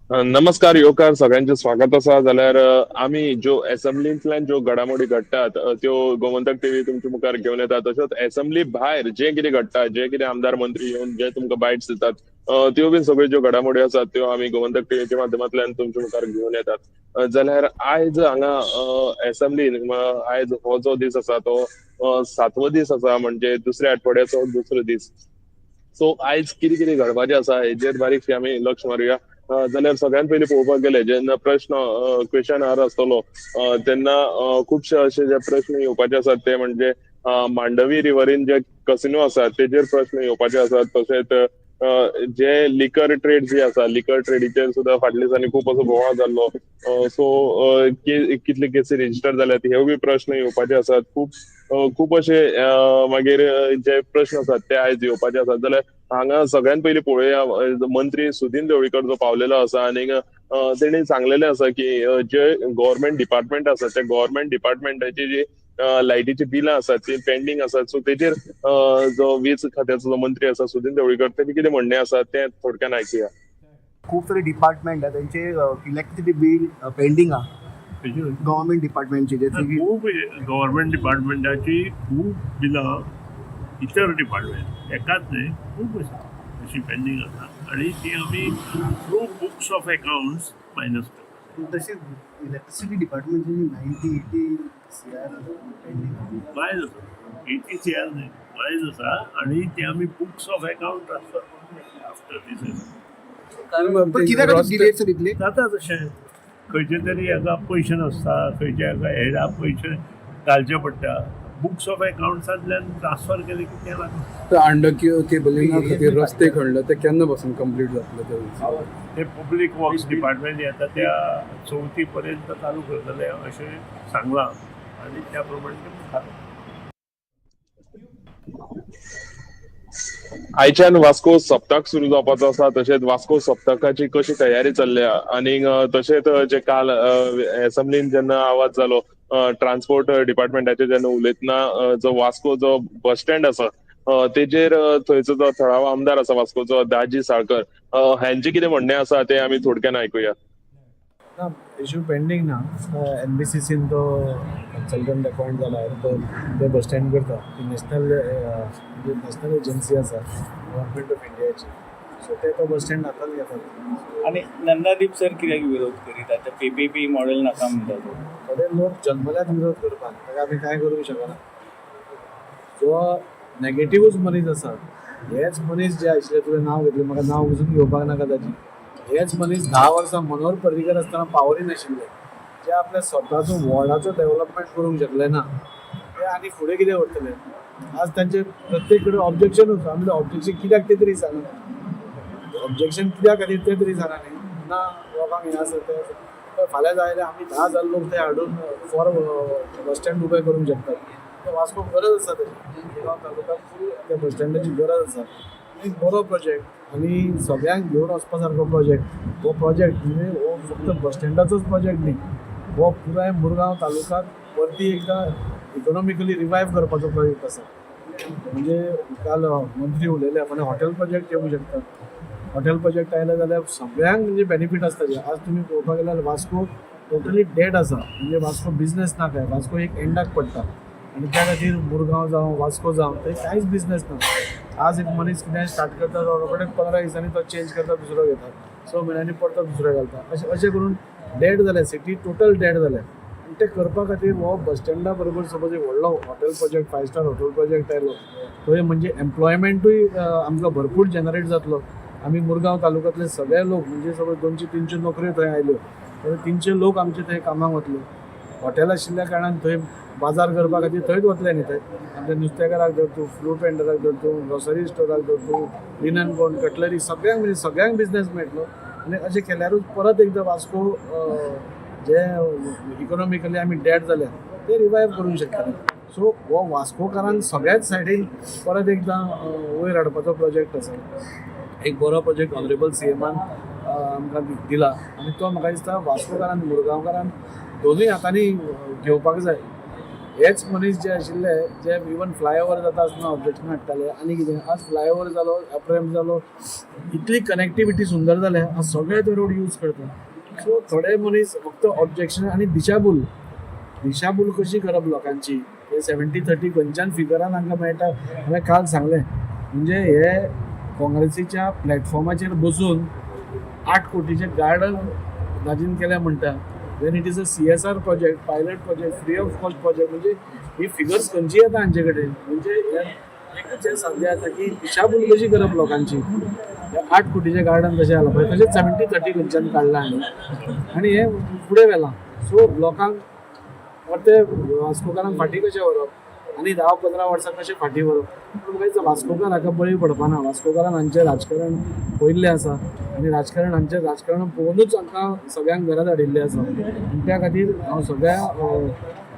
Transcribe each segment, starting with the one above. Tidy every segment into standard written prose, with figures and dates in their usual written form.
नमस्कार येवकार, सगळ्यांचे स्वागत आसा. जाल्यार आमी ज्यो एसेंब्लींतल्यान ज्यो घडामोडी घडटात त्यो गोमंतक टीव्ही तुमच्या मुखार घेवन येता. तशेंच एसेंब्ली भायर जे कितें घडटा, जे कितें आमदार मंत्री येवन जे तुमकां बायट्स दितात त्यो बीन सगळ्यो ज्यो घडामोडी आसात त्यो आमी गोमंतक टीव्हीच्या माध्यमांतल्यान तुमच्या मुखार घेवन येतात. जाल्यार आयज हांगा एसेंब्लीन आयज हो जो दीस आसा तो सातवो दीस आसा, म्हणजे दुसऱ्या आठवड्याचो दुसरो दीस. सो आयज कितें कितें घडपाचें आसा हेजेर बारीकशी आमी लक्ष मारुया. जाल्यार सगळ्यात पयलीं पळोवपाक गेले जेन्ना प्रश्न क्वेश्चन आर आसतलो तेन्ना खुबशे अशे जे प्रश्न येवपाचे आसात ते म्हणजे मांडवी रिवरीन जे कसिनो आसात तेजेर प्रश्न येवपाचे आसात. तशेंच जे लिकर ट्रेड जी आसा, लिकर ट्रेडीचेर सुद्दां फाटल्या दिसांनी खूब असो बोवाळ जाल्लो. सो कितले केसी रजिस्टर जाल्यात हे बी प्रश्न येवपाचे आसात. खूब खूब अशे मागीर जे प्रश्न आसात ते आयज येवपाचे आसात. जाल्यार हांगा सगळ्यात पयलीं पळोवया मंत्री सुदिन ढवळीकर जो पावलेलो आसा आनी तेणी सांगलेले आसा की जे गव्हर्मेंट डिपार्टमेंट आसा त्या गव्हर्मेंट डिपार्टमेंटाची जी लायटीची बिलां आसात ती पेंडींग आसात. सो तेजेर जो वीज खात्याचो जो मंत्री आसा सुदिन ढवळीकर तेजें कितें म्हणणें आसा तें थोडक्यान आयकुया. खूब सारे डिपार्टमेंट आहे त्यांचे इलेक्ट्रिसिटी बिल पेंडींग आहा गव्हर्मेंट डिपार्टमेंटचे, जसे की खूब गव्हर्मेंट डिपार्टमेंटाची खूब बिलां इतर डिपार्टमेंट एकाच न्हय खूब आसा अशी पेंडींग आसा आनी ती आमी through books of accounts minus करता. तसेच इलेक्ट्रिसिटी डिपार्टमेंटची 90-80 CR pending बायज आसा, 80 CR न्हय, बायज आसा आनी ते आमी बुक्स ऑफ अकाउंट ट्रान्सफर करून घेतले आफ्टर दीस. पण कित्याक डिलेट सर इतले जाता तशें खंयचे तरी हाका पयशे नासता, खंयच्या हाका हेडा पयशे घालचे पडटा. बुक्स ऑफ अकाउंट्सांतल्यान ट्रान्सफर केले की तें लागता. अंडकी केबलिंगा खातीर रस्ते खणले ते केन्ना पासून कंप्लीट जातले ते? ते पब्लीक वर्क्स डिपार्टमेंट येता त्या चवथी पर्यंत चालू करतले अशें सांगलां आनी त्या प्रमाणे ते मुखार. आयच्यान वास्को सप्तक सुरू जावपाचो आसा. तशेंच वास्को सप्तकाची कशी तयारी चल्ल्या आनी तशेंच जे काल एसेंब्लीन जेन्ना आवाज जालो ट्रान्सपोर्ट डिपार्टमेंटाचेर जेन्ना उलयतना जो वास्को जो बस स्टँड आसा तेजेर थंयचो जो थळावो आमदार आसा वास्कोचो दाजी साळकर हांचें कितें म्हणणें आसा तें आमी थोडक्यान आयकुया. ना, इशू पेंडींग ना. NBCCन तो कन्सल्टंट अपॉयंट जाला, तो ते बस स्टँड करता. ती नॅशनल नॅशनल एजन्सी आसा गव्हर्मेंट ऑफ इंडियाची, सो ते तो बस स्टँड हातांत घेतात. आनी नंदादीप सर कित्याक विरोध करीत आतां? PPP model नाका म्हणटा तो. थोडे लोक जन्मल्यात विरोध करपाक, ताका आमी कांय करूंक शकना. जो नेगेटिवूच मनीस आसा, हेच मनीस जे आशिल्ले तुवें नांव घेतलें, म्हाका नांव वचून घेवपाक नाका ताची. हेच मनीस 10 वर्सां मनोहर पर्रीकर आसतना पावरी नाशिल्ले, जे आपल्या स्वताचो वॉर्डाचो डेव्हलपमेंट करूंक शकले ना ते आनी फुडें कितें करतले? आज तांचे प्रत्येक कडेन ऑब्जेक्शनूच. आमी ऑब्जेक्शन कित्याक तें तरी सांगा, ऑब्जेक्शन कित्या खातीर तें तरी सांगा न्ही. ना लोकांक हें आसा तें आसा. फाल्यां जाय जाल्यार आमी 10,000 लोक थंय हाडून फॉर बस स्टँड उबें करूंक शकतात. ते वास्को गरज आसा ताची, मुरगांव तालुक्याक फूल त्या बस स्टँडाची गरज आसा. एक बरो प्रोजेक्ट आनी सगळ्यांक घेवन वचपा सारको प्रोजेक्ट. हो प्रोजेक्ट म्हणजे हो फक्त बस स्टँडाचोच प्रोजेक्ट न्ही, हो पुराय मुरगांव तालुक्याक परती एकदां इकॉनॉमिकली रिवायव करपाचो प्रोजेक्ट आसा. म्हणजे काल मंत्री उलयले, आपण हॉटेल प्रोजेक्ट येवंक शकता. हॉटेल प्रोजेक्ट आयले जाल्यार सगळ्यांक म्हणजे बेनिफीट आसता. आज तुमी पळोवपाक गेल्यार वास्को टोटली डेड आसा, म्हणजे वास्को बिजनेस ना काय, वास्को एक एंडाक पडटा आनी त्या खातीर मुरगांव जावं वास्को जावं थंय कांयच बिजनेस ना. आज एक मनीस कितें स्टार्ट करता तो रोखडेच 15 दिसांनी तो चेंज करता, दुसरो घेता, 6 म्हयन्यांनी परतो दुसरो घालता. अशें अशें करून डेड जालें, सिटी टोटल डेड जालें. आनी तें करपा खातीर हो बस स्टँडा बरोबर सपोज एक व्हडलो hotel project, 5 star hotel project आयलो थंय म्हणजे एम्प्लॉयमेंटूय आमकां भरपूर जनरेट जातलो. आमी मुरगांव तालुक्यांतले सगळे लोक म्हणजे सपोज 200-300 नोकऱ्यो थंय आयल्यो जाल्यार 300 लोक आमचे थंय कामाक वतले. हॉटेल आशिल्ल्या कारणान थंय बाजार करपा खातीर थंयच वतले न्ही. थंय आमच्या नुस्तेकाराक धर तूं, फ्रूट वेंडराक धर तूं, ग्रोसरी स्टोराक धर तूं, लिनन कोण कटलरी, सगळ्यांक म्हणजे सगळ्यांक बिजनेस मेळटलो. आनी अशें केल्यारूच परत एकदां वास्को जे इकॉनॉमिकली आमी डेड जाल्या ते रिवायव करूंक शकतले. सो हो वास्कोकारांक सगळ्याच सायडीन परत एकदां वयर हाडपाचो प्रोजेक्ट आसा. एक बरो प्रोजेक्ट ऑनरेबल CMान आमकां दिला आनी तो म्हाका दिसता वास्कोकारान मुरगांवकारान दोनूय हातांनी घेवपाक जाय. हेच मनीस जे आशिल्ले जे इवन फ्लायओवर जाता आसतना ऑब्जेक्शन हाडटाले आनी कितें, आज फ्लायओवर जालो, अपरॅम्प जालो, इतली कनेक्टिविटी सुंदर जाल्या, आज सगळे ते रोड यूज करता. सो थोडे मनीस फक्त ऑब्जेक्शन आनी दिशाभूल, दिशाभूल कशी करप लोकांची, हे 70-30 खंयच्यान फिगरान हांकां मेळटा. हांवें काल सांगलें, म्हणजे हे काँग्रेसीच्या प्लॅटफॉर्माचेर बसून 8 कोटीचें गार्डन दाजीन केलें म्हणटा, then it is a CSR project, pilot project, free of cost project. म्हणजे ही फिगर्स खंयची येता हांचे कडेन? म्हणजे एकूच हें साध्य जाता की दिशाभूल कशी करप लोकांची. 8 कोटीचें गार्डन कशें जालां पळय, तशेंच 70-30 खंयच्यान काडलां हांणी आनी हें फुडें व्हेलां. सो लोकांक परते वास्कोकारांक फाटीं कशें व्हरप आनी 10-15 वर्सां कशें फाटीं व्हरप. पूण म्हाका दिसता वास्कोकार हाका बळी पडपाना. वास्कोकारान हांचें राजकारण पळयल्लें आसा आनी राजकारण हांचें राजकारण पळोवनूच हांकां सगळ्यांक घरांत हाडिल्लें आसा. आनी त्या खातीर हांव सगळ्या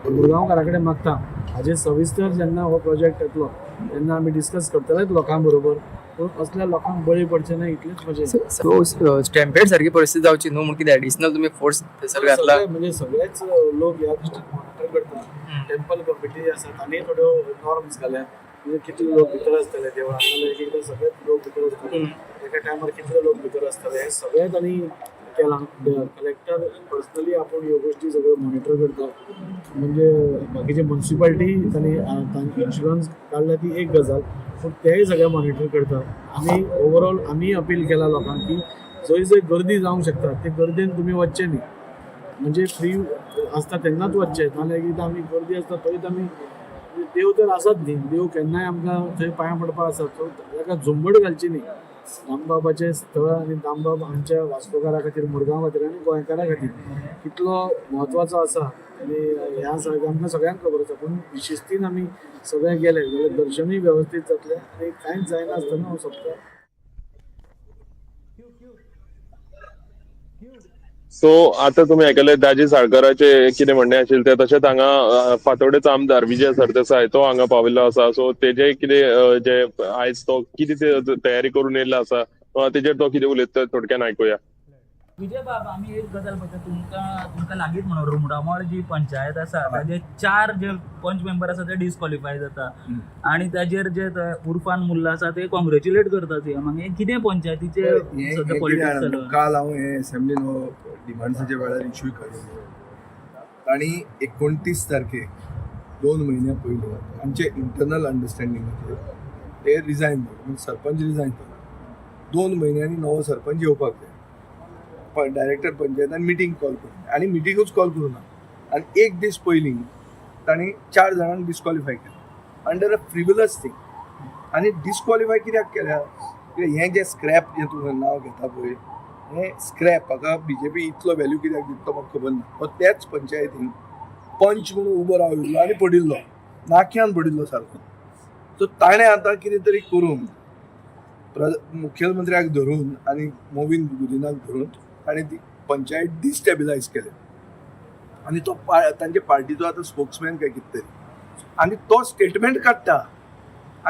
मुरगांवकारा कडेन मागता, हाजेर सविस्तर जेन्ना हो प्रोजेक्ट येतलो तेन्ना आमी डिस्कस करतलेच लोकां बरोबर, पूण असल्या लोकांक बळी पडचें न्हय इतलेंच म्हजें. सो स्टॅम्पेड सारकी परिस्थिती जावची न्हू म्हूण कितें एडिशनल तुमी फोर्स थंयसर घातला? सगळे म्हणजे सगळेच लोक ह्या गोश्टीक मॉनिटर करता. टेम्पल कमिटी आसा, तांणी थोड्यो नॉर्म्स घाल्या, म्हणजे कितले लोक भितर आसतले देवळान, नाल्यार एक एकदां सगळेच लोक भितर आसतले, एका टायमार कितले लोक भितर आसतले, हें सगळें तांणी केलां. कलेक्टर पर्सनली आपूण ह्यो गोश्टी सगळ्यो मॉनिटर करता. म्हणजे बाकीचे मुन्सिपाल्टी तांणी इन्शुरन्स काडल्या ती एक गजाल, पूण तेय सगळे मॉनिटर करता. आमी ओवरऑल आमी अपील केला लोकांक की जंय जंय गर्दी जावंक शकता ते गर्देन तुमी वचचें न्ही, म्हणजे फ्री आसता तेन्नाच वचचें, नाल्यार एकदां आमी गर्दी आसता थंयच आमी, देव तर आसात न्ही, देव केन्नाय आमकां थंय पांयां पडपाक आसा, सो ताका झुंबड घालची न्ही. दामबाबाचें स्थळ आनी दामबाब आमच्या वास्कोकारा खातीर, मुरगांव खातीर आनी गोंयकारा खातीर कितलो म्हत्वाचो आसा आनी हें आसा हें आमकां सगळ्यांक खबर आसा. पूण शिस्तीन आमी सगळे गेले जाल्यार दर्शनूय वेवस्थीत जातलें आनी कांयच जायनासतना हांव सोंपता. सो आता तुमी आयकले दाजी साळकराचे कितें म्हणणें आशिल्लें तें. तशेंच हांगा फातोडेचो आमदार विजय सरदेसाय तो हांगा पाविल्लो आसा. सो तेजे कितें जे आयज तो कितें तयारी करून येयल्लो आसा तेजेर तो कितें उलयता थोडक्यान आयकुया. विजय बाब, आमी एक गजाल पळयता, तुमकां लागींच म्हणून रुमडामळ जी पंचायत आसा ताजे 4 जे पंच मेंबर आसा ते डिस्क्वॉलिफाय जाता आनी ताजेर जे उर्फान मुल्ला आसा ते कॉंग्रेच्युलेट करता सीएमाक. हें कितें पंचायतीचे सद्या पॉलिटिक्स चालू? काल हांव हे असेंब्लीन हो डिमांड्साच्या वेळार इश्यू काडिल्लो. तांणी 29 तारखेक 2 म्हयन्या पयलीं आमचे इंटरनल अंडरस्टँडिंगाचेर ते रिजायन जाले, म्हणजे सरपंच रिजायन जालो. 2 म्हयन्यांनी नवो सरपंच येवपाक जाय. डायरेक्टर पंचायतान मिटींग कॉल करून आनी मिटिंगूच कॉल करूं ना आनी एक दीस पयलीं तांणी 4 जाणांक डिस्क्वॉलिफाय केलें अंडर अ फ्रिवलस थींग. आनी डिस्क्वॉलिफाय कित्याक केल्या? कित्याक हें जें स्क्रॅप जें तूं नांव घेता पळय, हें स्क्रॅप हाका बीजेपी इतलो व्हॅल्यू कित्याक दिता तो म्हाका खबर ना. तो त्याच पंचायतीन पंच म्हणून उबो राविल्लो आनी पडिल्लो, नाक्यान पडिल्लो सारको. सो ताणें आतां कितें तरी करून मुखेलमंत्र्याक धरून आनी मोविन गुदिनाक धरून ताणें ती पंचायत डिस्टेबिलायज केल्या आनी तो तांचे पार्टीचो आतां स्पोक्समॅन काय कितें तरी, आनी तो स्टेटमेंट काडटा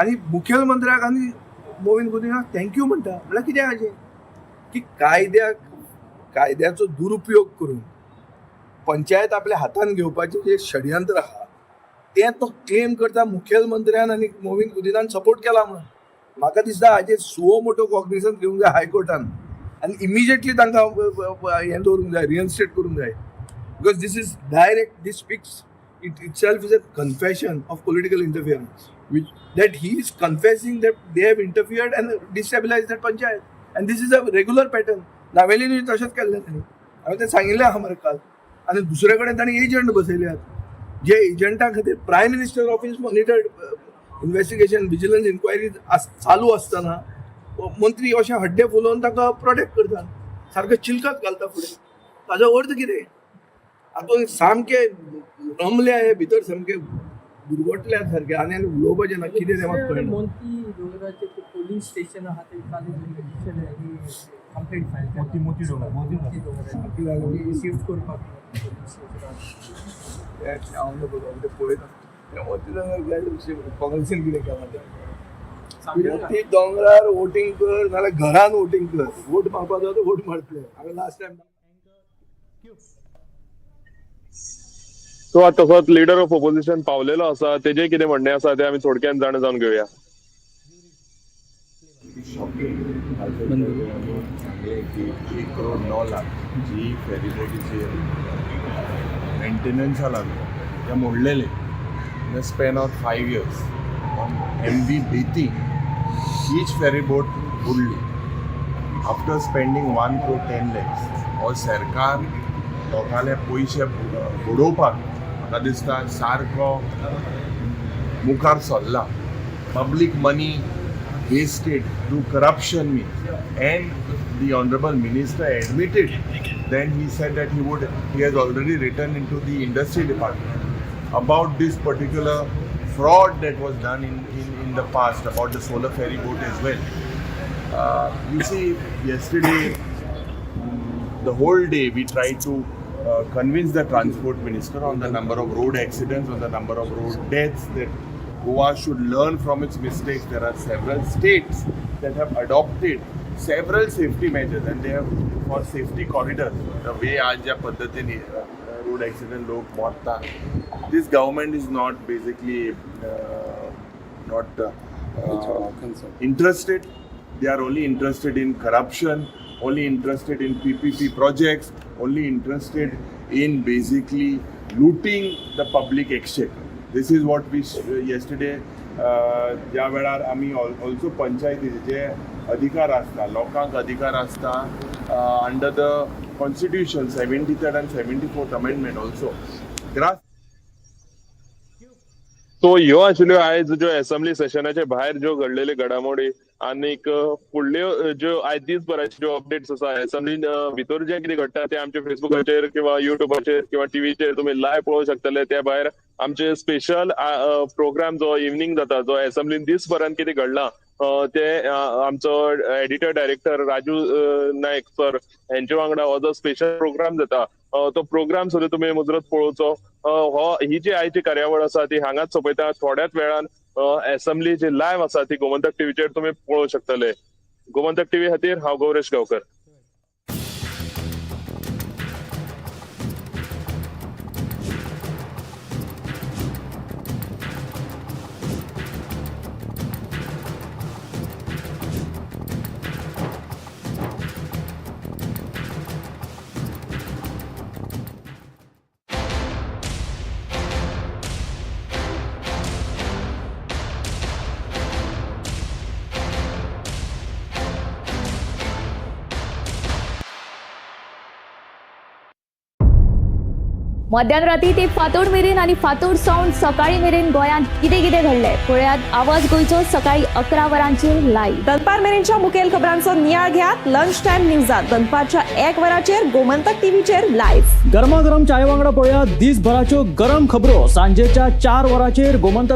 आनी मुखेलमंत्र्याक आनी मोविन गुदिनाक thank you म्हणटा. म्हणल्यार कितें हाजें की कायद्याचो दुरुपयोग करून पंचायत आपल्या हातान घेवपाचें जें षडयंत्र आहा तें तो क्लेम करता मुखेलमंत्र्यान आनी मोविन गुदिनान सपोर्ट केला म्हणून. म्हाका दिसता हाजेर सुओ मोटो कॉग्निजन्स घेवंक जाय हायकोर्टान आनी इमिजिएटली तांकां हें दवरूंक जाय, रिइन्स्टेट करूंक जाय. Because this is direct, this speaks it itself is a confession of political interference, which that he is confessing that they have interfered and destabilize that panchayat. And this is a regular pattern. नावेलीनूय तशेंच केल्लें तांणी, हांवें तें सांगिल्लें आहा मरे काल. आनी दुसरे कडेन तांणी एजंट बसयल्यात, जे एजंटा खातीर prime minister office monitored investigation, vigilance inquiry चालू आसतना मंत्री अशें हड्डे फुलोवन ताका प्रोटेक्ट करता, सारकें चिलकात घालता फुडें. ताजो अर्थ कितें? आतां सामके रमल्या हे भितर, सामके गुरवटल्या सारके आनी आनी उलोवपाचें ना कितें तें म्हाका कळना. मोती डोंगराचे पोलीस स्टेशन आहा ते काल कंप्लेंट फायल केला. मोती डोंगर. मोती डोंगराचे शिफ्ट करपाक पोलीस स्टेशनाक. हांव नको ते पळयता. मोती दोंगर काँग्रेसीन कितें केलां तें. मोती दोंगरार वोटींग कर नाल्यार घरान वोटींग कर, वोट मारपाक जाय वोट मारतले. हांवें लास्ट टायम. सो सो आतां तसोच लिडर ऑफ ओपोजिशन पावलेलो आसा, तेजें कितें म्हणणें आसा तें आमी थोडक्यान जाणा जावन घेवया. सांगलें की 1 करोड 9 लाख जी फेरीबोटीचेर मेंटेनन्सा लागलो ते मोडलेले in the span of 5 years on MV Betim हीच ferryboat बुडली after spending 1 crore 10 lakhs. हो सरकार लोकांले पयशे बुडोवपाक म्हाका दिसता सारको मुखार सरला. Public money wasted through corruption means, and the honorable minister admitted. Then he said that he has already written into the industry department about this particular fraud that was done in the past about the solar ferry boat as well. You see, yesterday the whole day we tried to convince the transport minister on the number of road accidents, on the number of road deaths, that Goa should learn from its mistakes. There are several states that have adopted several safety measures and they have for safety corridors. The way आज ज्या पद्धतीने road accident लोक मरता, this government is not basically not interested. They are only interested in corruption, only interested in PPP projects, only interested in basically looting the public exchequer. This is what we yesterday ज्या वेळार आमी also पंचायतीचे जे अधिकार आसता, लोकांक अधिकार आसता under the constitution, 73rd and 74th amendment also grass so ह्यो आशिल्ल्यो आयज ज्यो एसेंब्ली सेशनाचे भायर ज्यो घडलेल्यो घडामोडी आनीक फुडल्यो ज्यो आयज दीसभराच्यो ज्यो अपडेट्स आसा, एसेंब्लीन भितर जें कितें घडटा तें आमच्या फेसबुकाचेर किंवा युट्यूबाचेर किंवा टीव्हीचेर तुमी लायव्ह पळोवंक शकतले. त्या भायर आमचे स्पेशल प्रोग्राम जो इवनींग जाता, जो एसेंब्लीन दीसभरान कितें घडलां ते आमचो editor director Raju Nayak sir हेंचे वांगडा हो जो स्पेशल प्रोग्राम जाता, तो प्रोग्राम सुद्दां तुमी मुजरत पळोवचो. हो ही जी आयची कार्यावळ आसा ती हांगाच सोंपयता. थोड्याच वेळान एसेंब्ली जी लायव्ह आसा ती गोमंतक टीव्हीचेर तुमी पळोवंक शकतले. गोमंतक टीव्ही खातीर हांव गौरेश गांवकर. मध्यान राती ते फांतोड मेरेन आनी फांतोड सावन सकाळी मेरेन गोंयांत कितें कितें घडलें पळयात आवाज गोंयचो सकाळी 11 वरांचेर लायव्ह. दनपार मेरेनच्या मुखेल खबरांचो नियाळ घेयात लंच टायम न्यूजात दनपारच्या 1 वराचेर गोमंतक टीव्हीचेर लायव्ह. गरमागरम चाये वांगडा पळयात दिसभराच्यो गरम खबरो सांजेच्या 4 वरांचेर गोमंतक.